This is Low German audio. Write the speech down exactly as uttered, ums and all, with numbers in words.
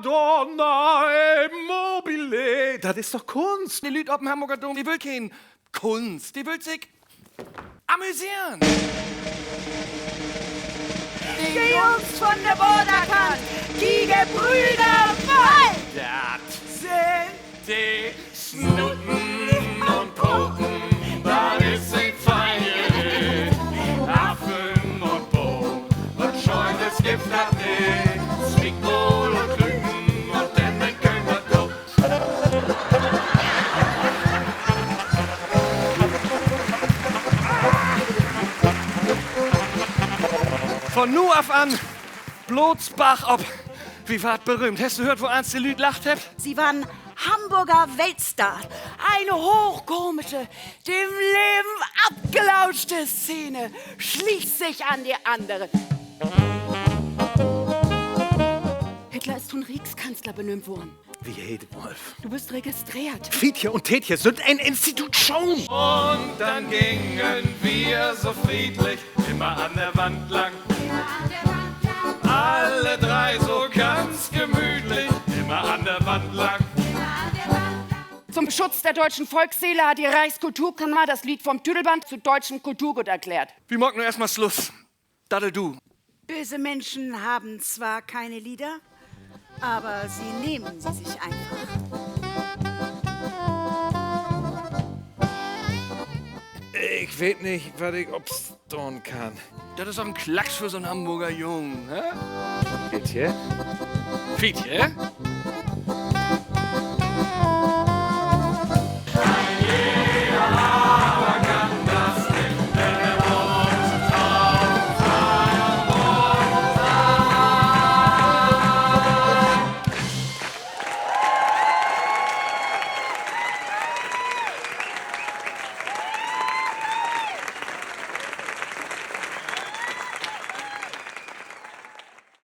Donna e mobile. Dat is doch Kunst. De Lüüd op'n Hamborger Dom, de wüllt keen Kunst, de wüllt sik amüseren. De Jungs von de Waterkant, de Gebrüder Wall, dat sünd de Snuten un Poten, dat is en Feier. Affen un Po, wat Schönes gifft dat nich. Smiekboll un Klüten un denn, denn kööm dat doch. Von nu af an bloots bargop. Wi warrt berühmt. Hest du höört, woans de Lüüd lacht hebbt? Sie waren Hamburger Weltstar. Eine hochkomische, dem Leben abgelauschte Szene schlich sich an die anderen. Hitler is to'n Riekskanzler benöömt worrn. Wi heet Wolf. Du büst registreert. Fietje un Tetje sünd en Institutschoon. Un denn gingen wi so friedlich immer an der Wand lang. Alle drei so ganz gemütlich immer an der Wand lang. Zum Schutz der deutschen Volksseele hat die Reichskulturkammer das Lied vom Tüdelband zu deutschem Kulturgut erklärt. Wi maakt nu eerstmal Sluss. Daddel du. Böse Menschen haben zwar keine Lieder, aber sie nehmen sie sich einfach. Ik weet nich, wat ik opstahn kann. Dat is doch en Klacks för so'n Hamborger Jung, ne? Fietje? Fietje?